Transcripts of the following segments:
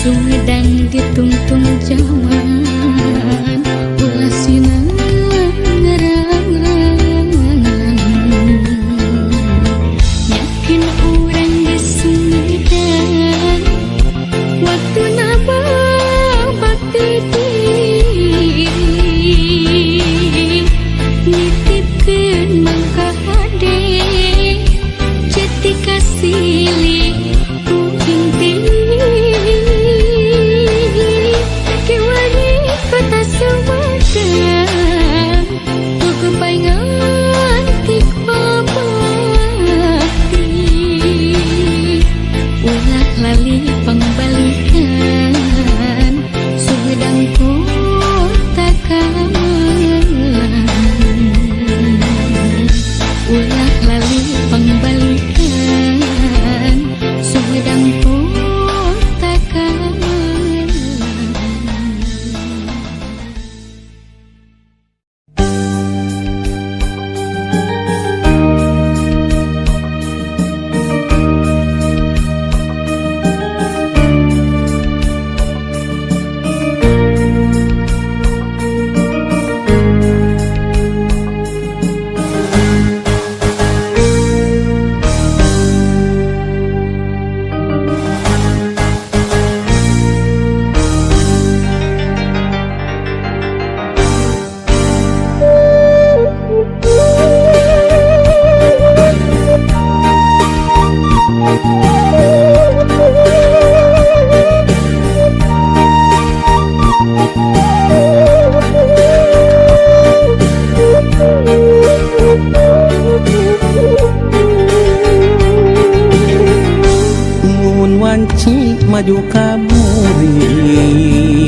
Sumedang ditungtung zaman ulah sinangarangan. Yakin urang di Sumedang waktu naba bakti diri nitipkeun mangka hade cetika silih ku inti kiwari kota Sumedang tuku paingan ti bakti ulah lali pangbalikan Sumedang kota Kamelang ulah lali pangbalikan Sumedang kota Kamelang. Mun wanci maju ka buri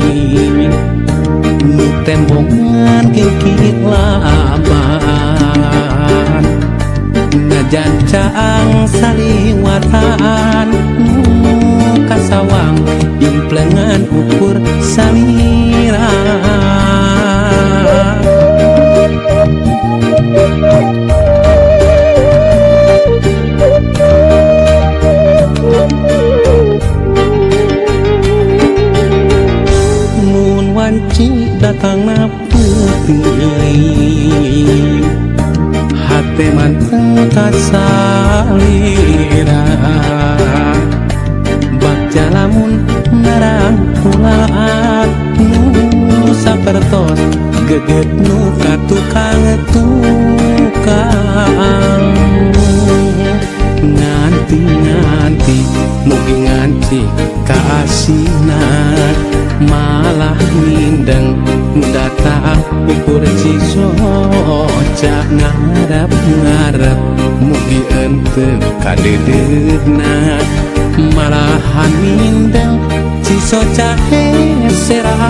nu tembongan kingkit laban najan caang saliwatan nu kasawang implengan ukur salira. Mun wanci datang na peuting hate manteng kasalira bagja lamun ngarangkulaan nu sapertos geget nu ka tukang tukang nganti nganti mugi nganti kaasinan malah mindeng datang ukur cisoca ngarep ngarep mugi ente kadeudeuhna malahan mindeng cisoca heserapna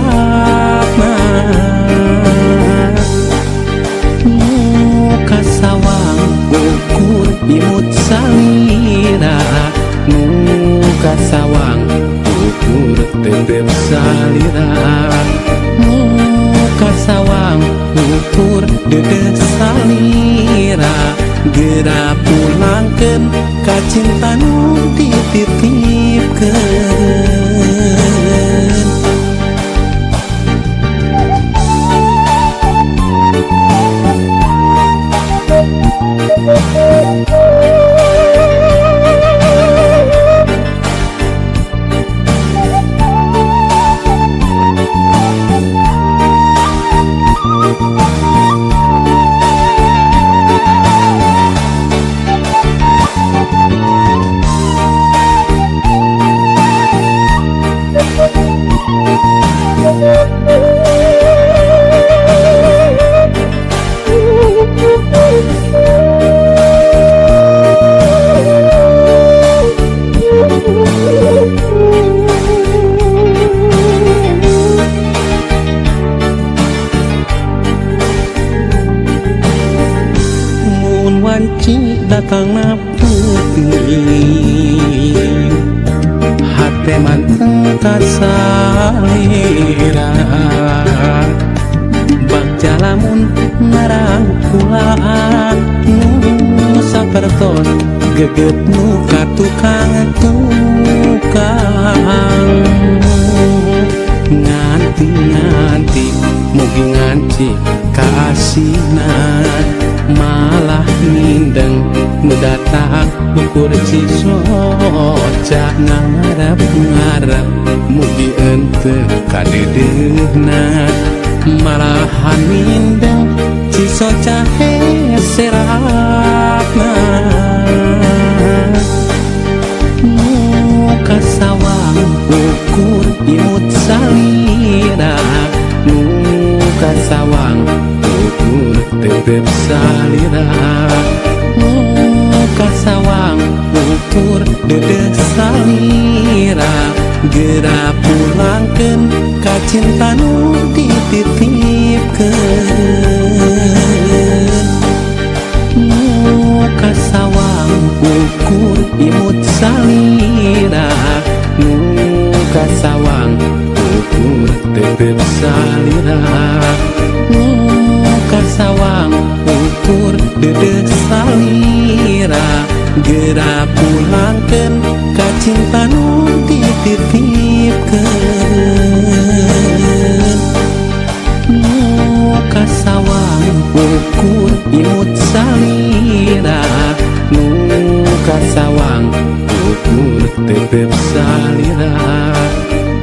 muka sawang ukur imut salira muka sawang ukur tetep salira muka sawang ukur dedeh salira geura pulangkeun ka cinta nu dititipkeun. Mun wanci datang na peuting hate manteng kasalira bagja lamun ngarangkulaan nu sapertos geget nu ka tukang tukang. kasihna malah nindeng nu datang ukur cisoca ngarep-ngarep mugi ente kadeudeuhna malahan nindeng cisoca heserapna muka sawang ukur imut salira muka sawang ukur tetep salira muka sawang ukur dedeh salira geura pulangkeun ka cinta nu dititipkeun muka sawang ukur imut salira muka sawang ukur tetep salira muka sawang ukur dedeh salira geura pulangkeun ka cinta nu dititipkeun muka sawang ukur imut salira muka sawang ukur tetep salira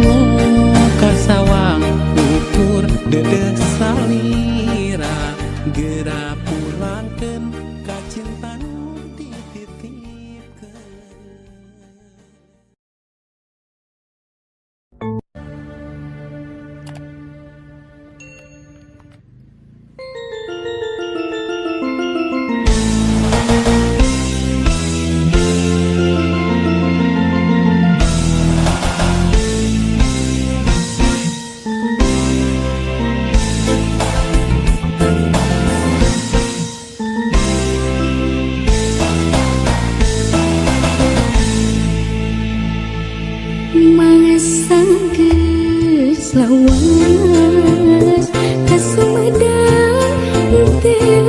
muka sawang ukur dedeh salira geura pulangkeun ka cinta nu dititipkeun. Masa geus lawas ka Sumedang teu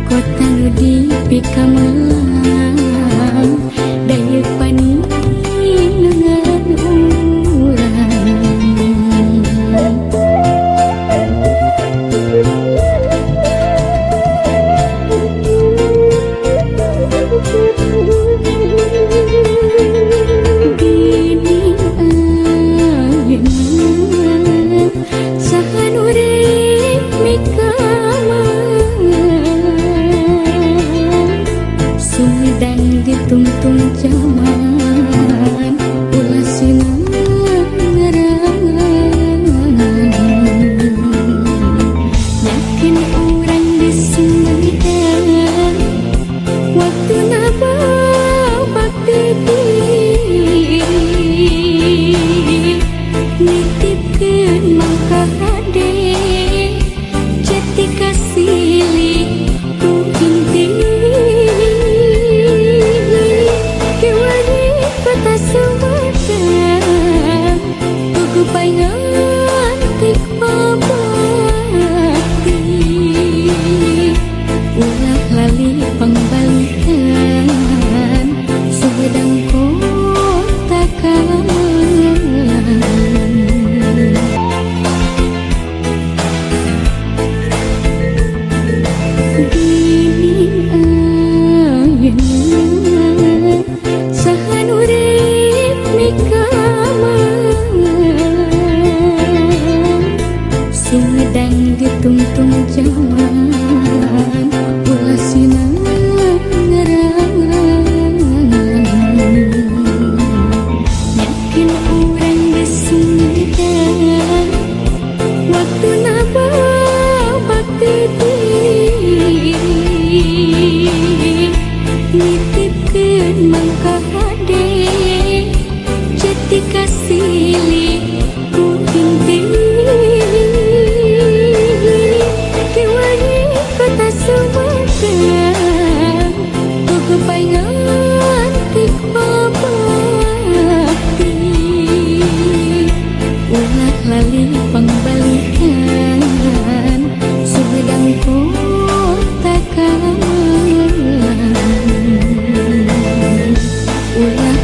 kota nu dipikamelang dayeuh paninengan urang. Gini ayeuna saha nu rek mikameun Sumedang ditungtung jaman ulah sinangarangan yakin urang di Sumedang waktuna bakti diri nitipkeun mangka hade jati kasilih ku inti kiwari kota Sumedang tugu paingan tik babakti ulah lali pangbalikan Sumedang kota kamelang. Gini ayeuna saha nu rek mikameun Sumedang ditungtung jaman ulah sinangarangan yakin urang di Sumedang waktuna bakti diri nitipkeun mangka hade jati kasilih ku inti kiwari kota Sumedang tugu paingan tik babakti ulah lali pangbalikan Sumedang kota kamelang ulah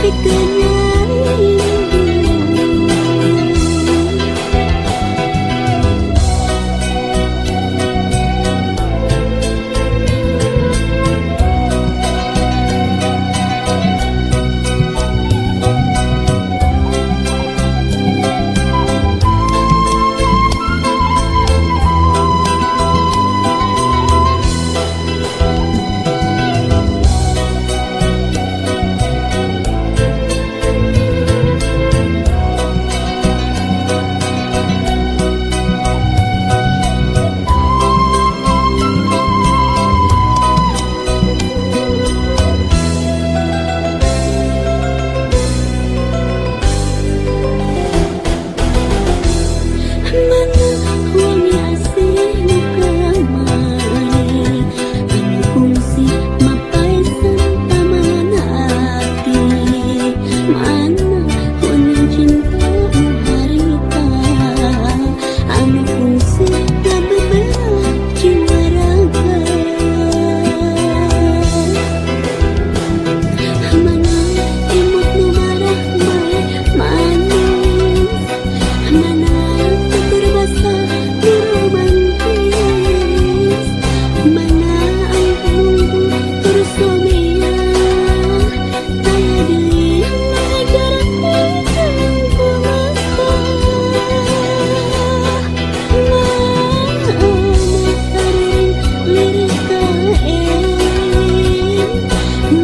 pikeun nyalindung. Mana wangi asih nu kamari, anu kungsi mapaisan taman hati. Mana wangi cinta nu harita, anu kungsi ngabebelah jiwa raga. Mana imut nu marah mae manis, mana tutur basa nu romantis, mana angkung tur someah, taya deui nu ngajarak pikeun kumata. Mana sariring lirik kaen,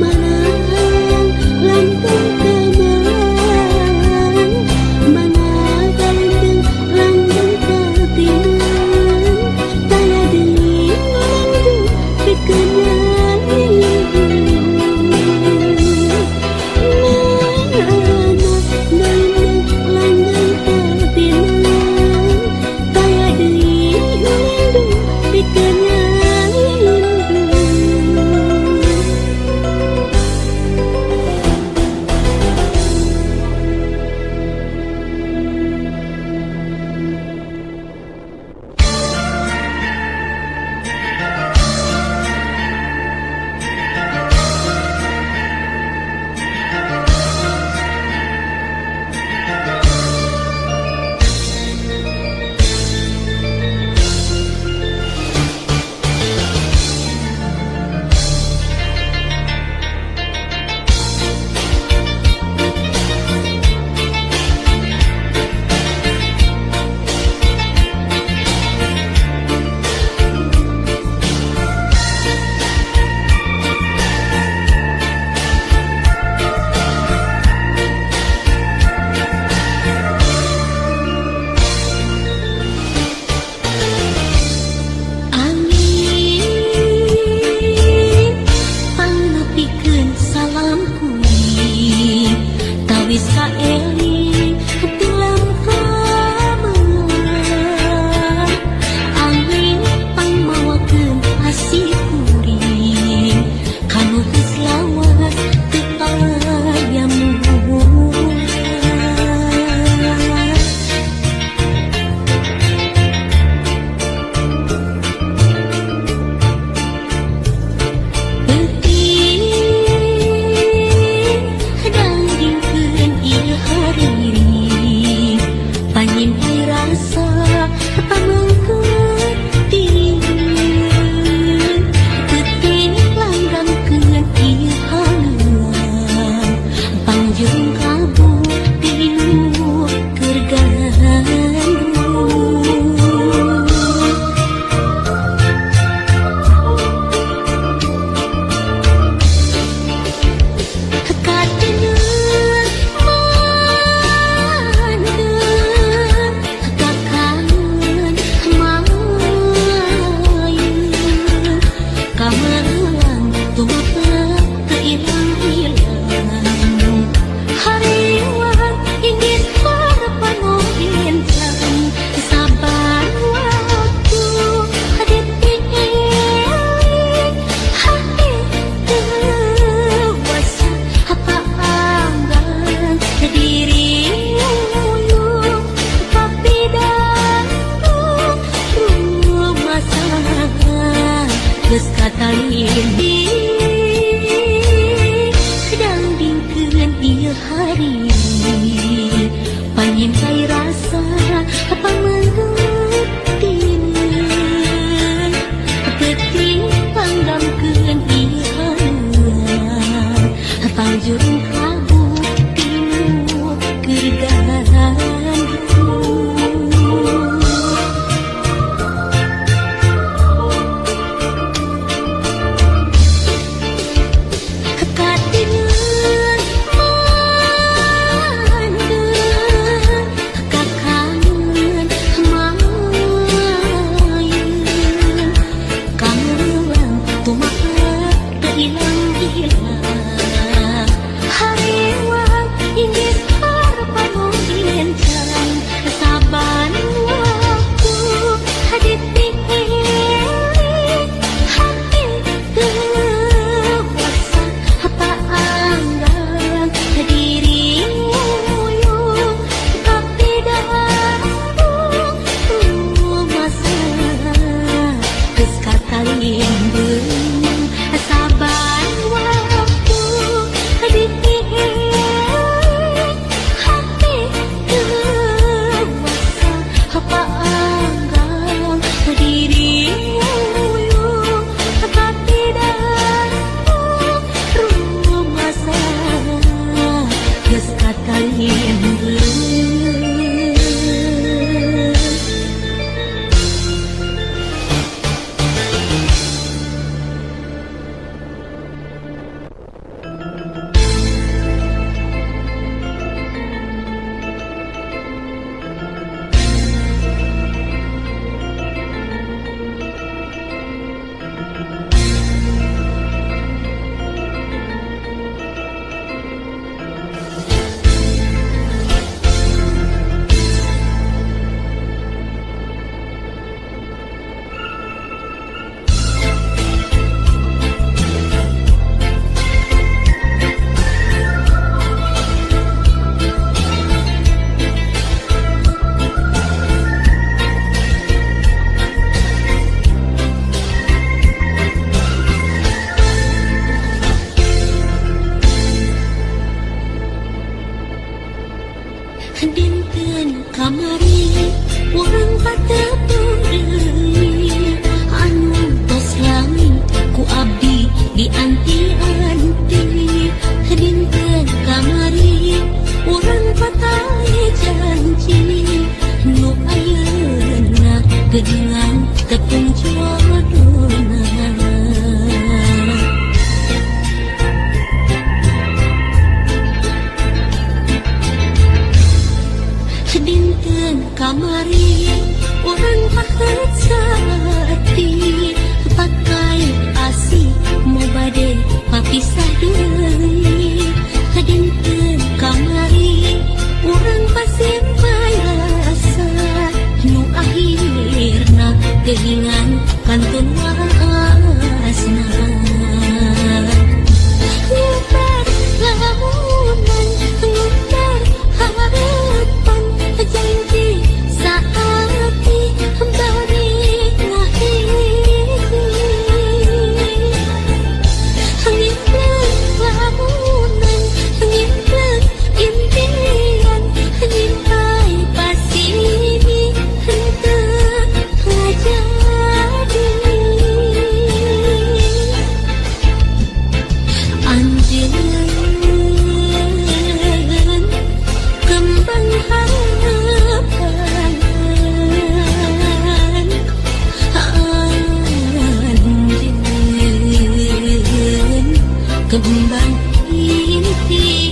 mana hayang lantung kamelan, mana kalendeng langgeng katinan, taya deui nu lindung pikeun nyalindung. Mana kalendeng langgeng katinan, taya deui nu lindung pikeun nyalindung. Angin pangnepikeun salam kuring, tawis kaeling tilam hameun. Angin pangmawakeun asih kuring, kanu geus lawas teu aya mulai. Peuting dangdingkeun ilham. hari panyimpai rasa pameuteun teuting panggamkeun ihaneun pangjurung kabukti nu keur gandrung. Katineun mandeun kakangen mayeun kameuleuang tumaha teu ilang-ilang hariwang inggis harapan incan saban waktu ditilik hati teu paanggang diri uyuh tapi darung rumasa geus katalimbung saban waktu ditilik hati teu paanggang diri uyuh tapi darung rumasa geus katalimbung. Dinten kamari urang patepung deui anu tos lami ku abdi dianti-anti. Dinten kamari urang patali janji nu ayeuna geuningan tepung jodona. Dinten kamari urang pahet saati pakai asih mo bade papisah deui. Dinten kamari urang pasimpai rasa nu akhirna geuningan kantun waasna. Ngubar lamunan ngubar harapan janji saati bari ngahiji ngimpleng lamunan ngimpleng impian nyimpai pasimi henteu ngajadi. Anjeun kembang harapan, anjeun kembang impian.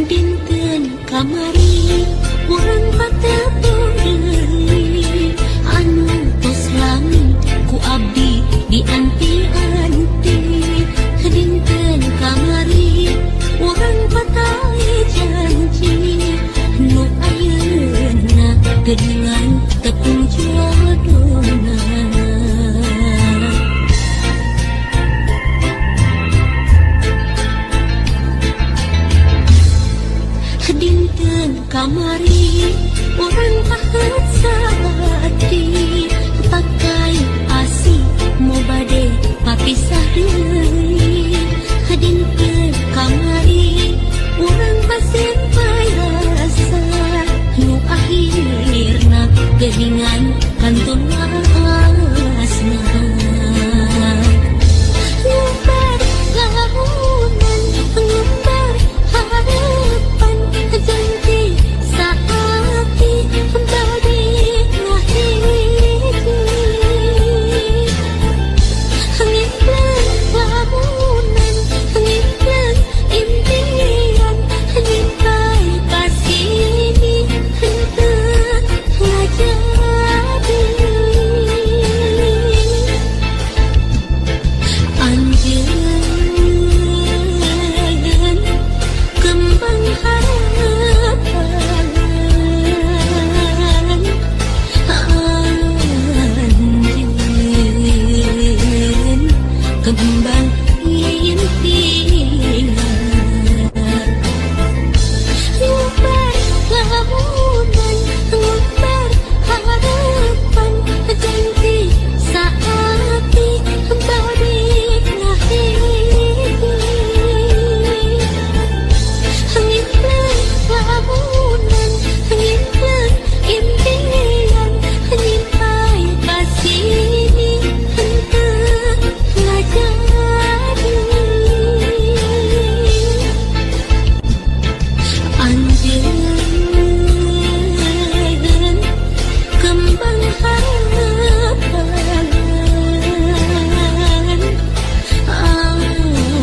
Dinten kamari urang patepung deui anu tos lami ku abdi dianti-anti. Dinten kamari urang patali janji. Kamari urang pahet saati pakai asi mo bade papisah deui dinten kamari urang pasempai rasa nu akhirna geuningan kantun waasna. Ngumbar lamunan, ngumbar harapan, janji saati bade ngahiji. Ngimpleng lamunan, ngimpleng impian, nyimpai pasini henteu ngajadi. Anjeun kembang harapan, anjeun kembang impian. Ngumbar lamunan, ngumbar harapan, janji saati bade ngahiji. Ngimpleng lamunan, ngimpleng impian, nyimpai pasini henteu ngajadi. Anjeun kembang harapan, anjeun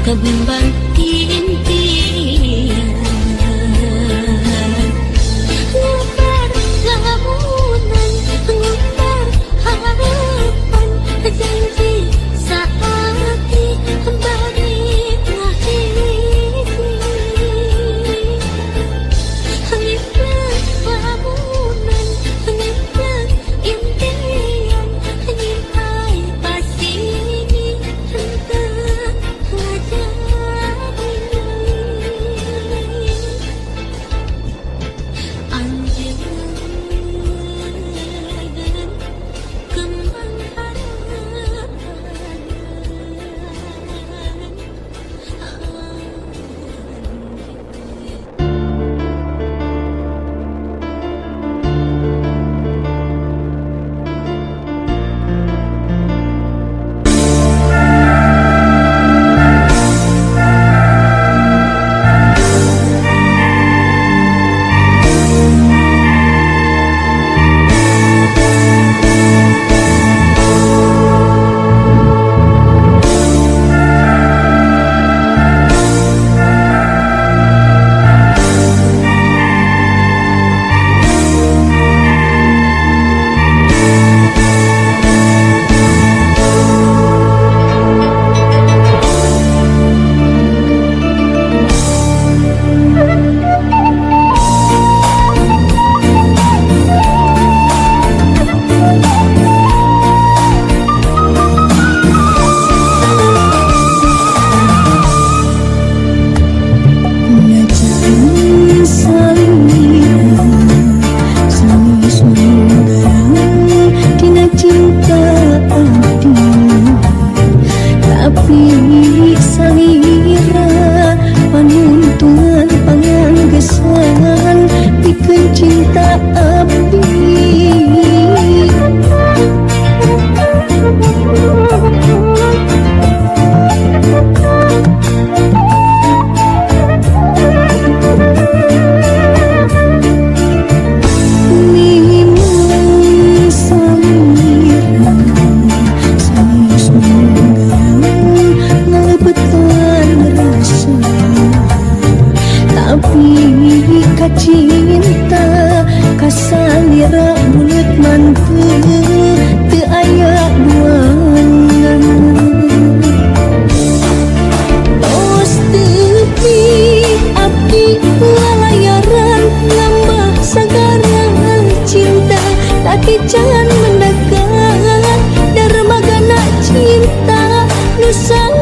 kembang impian. Ngumbar lamunan, ngumbar harapan, janji saati bade ngahiji. Ngimpleng lamunan, ngimpleng impian, nyimpai pasini henteu ngajadi. Anjeun kembang harapan, Najan salira sanes manggarang dina cinta abdi, tapi salira panuntungan panganggesan pikeun cinta abdi. Mimang salira sanes manggarang ngalebetan rasa, tapi kacinta kasalira mulut mantu teu aya duana. Tos tepi abdi lalayaran nambah sagara cinta, tapi jangan mendekat dermagana cinta nu sajati.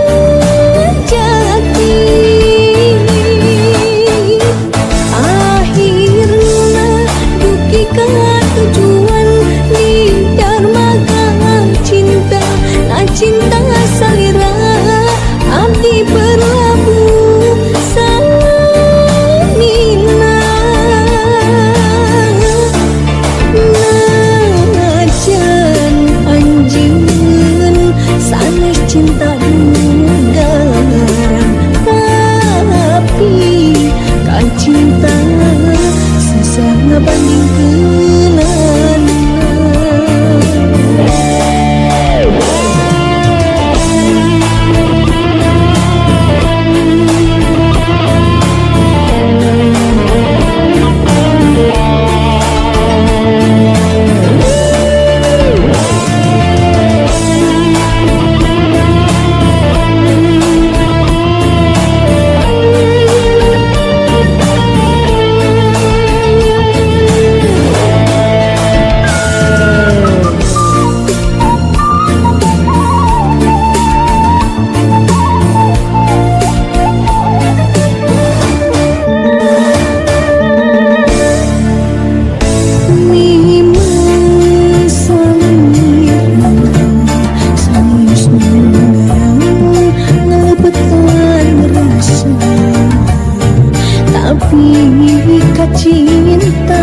ka cinta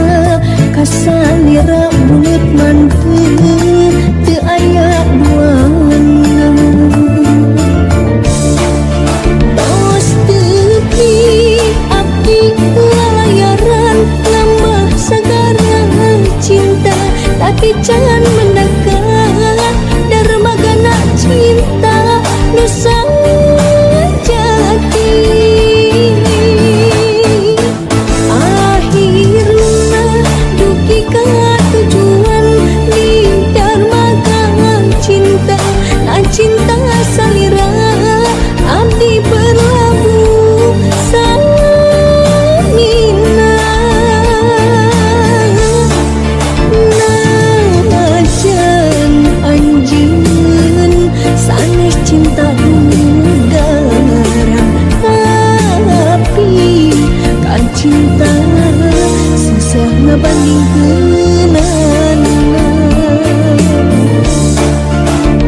kasalira buleut manteu teu aya duana. Tos tepi abdi lalayaran nambah sagara cinta, tapi can mendekat dermagana cinta nu sajati. Akhirna dugi ka tujuan di dermaga cinta na cinta salira abdi berlabuh samina. Najan anjeun sanes cinta udara, tapi kan cinta susah ngabandingkeunana.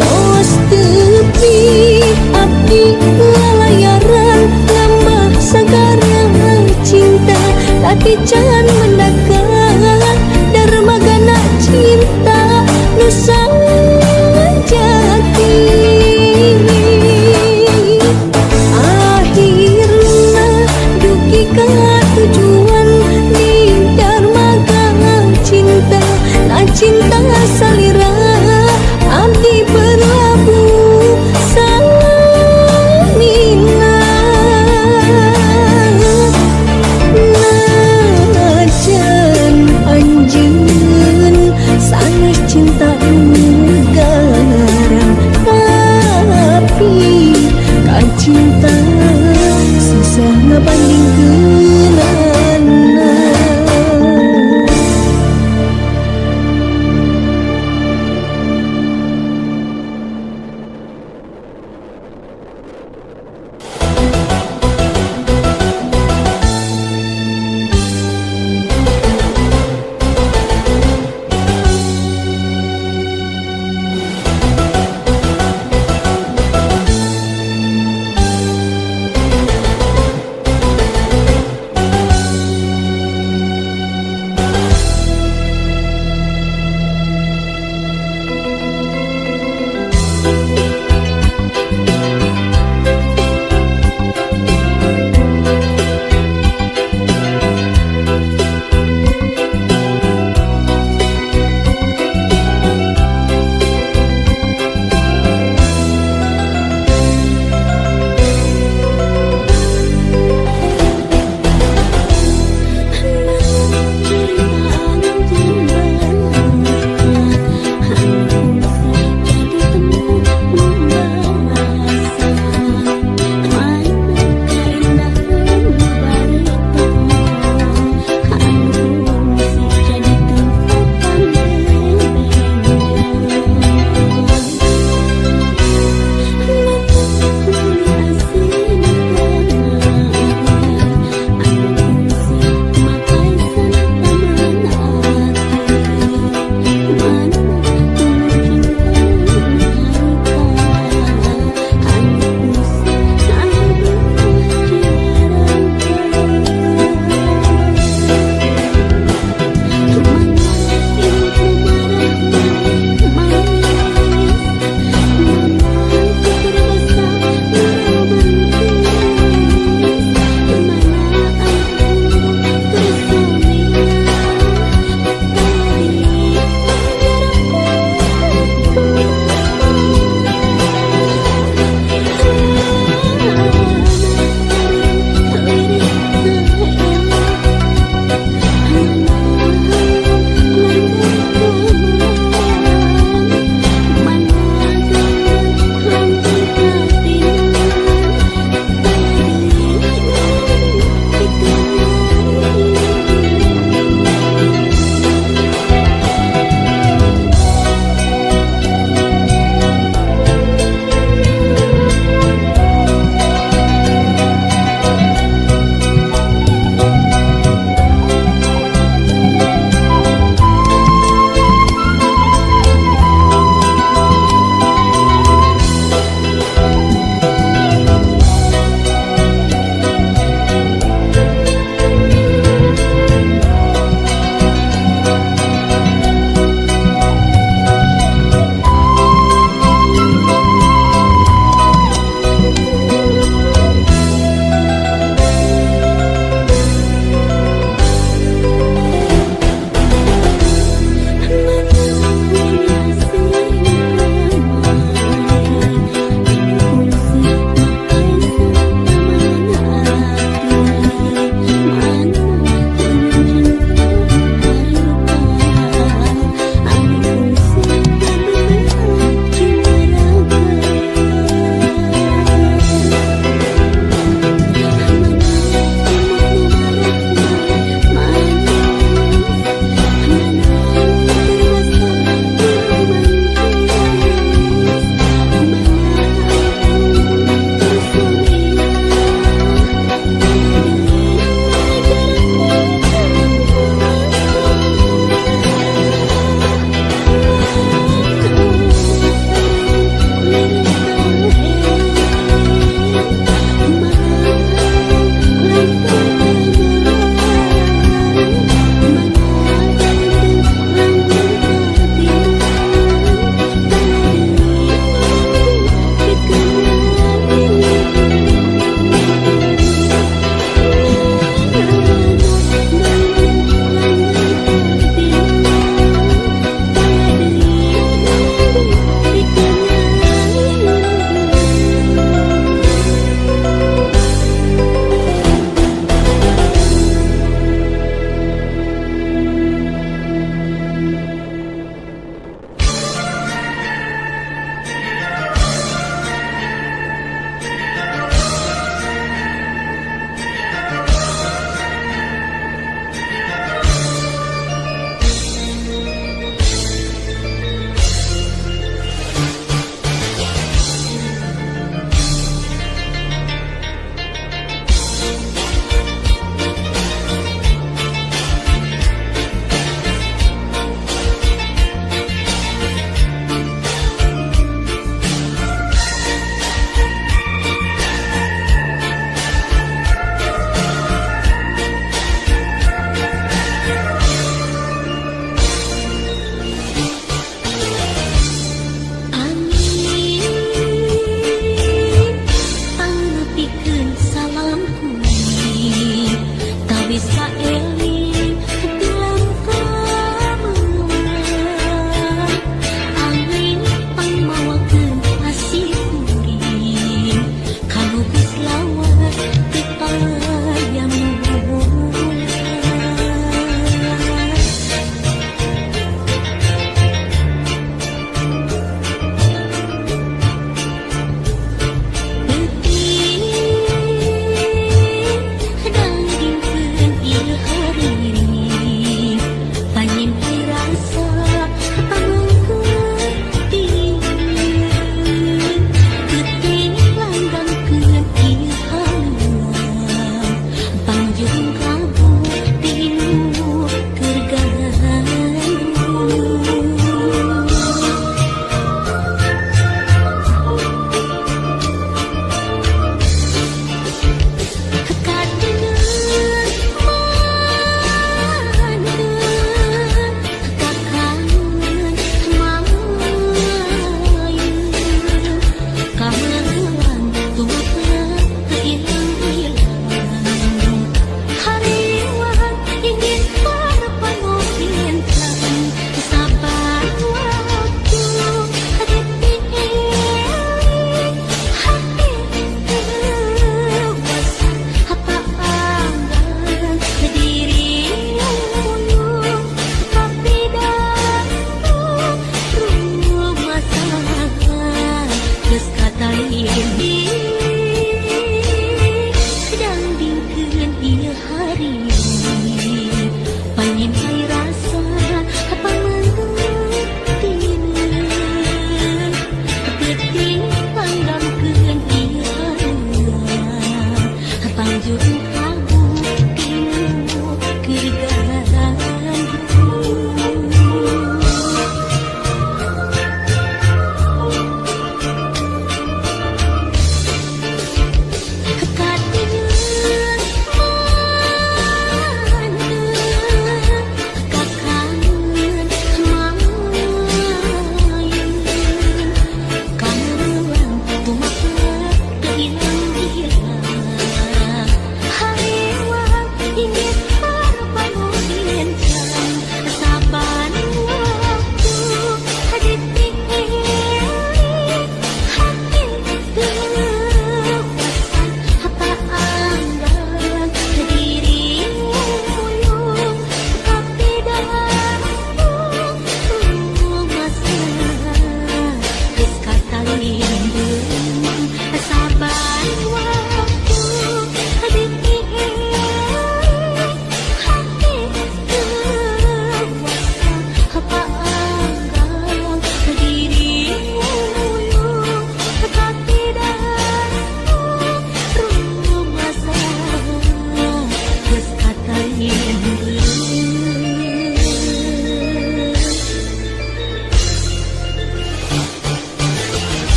Tos tepi abdi lalayaran nambah sagara cinta, tapi can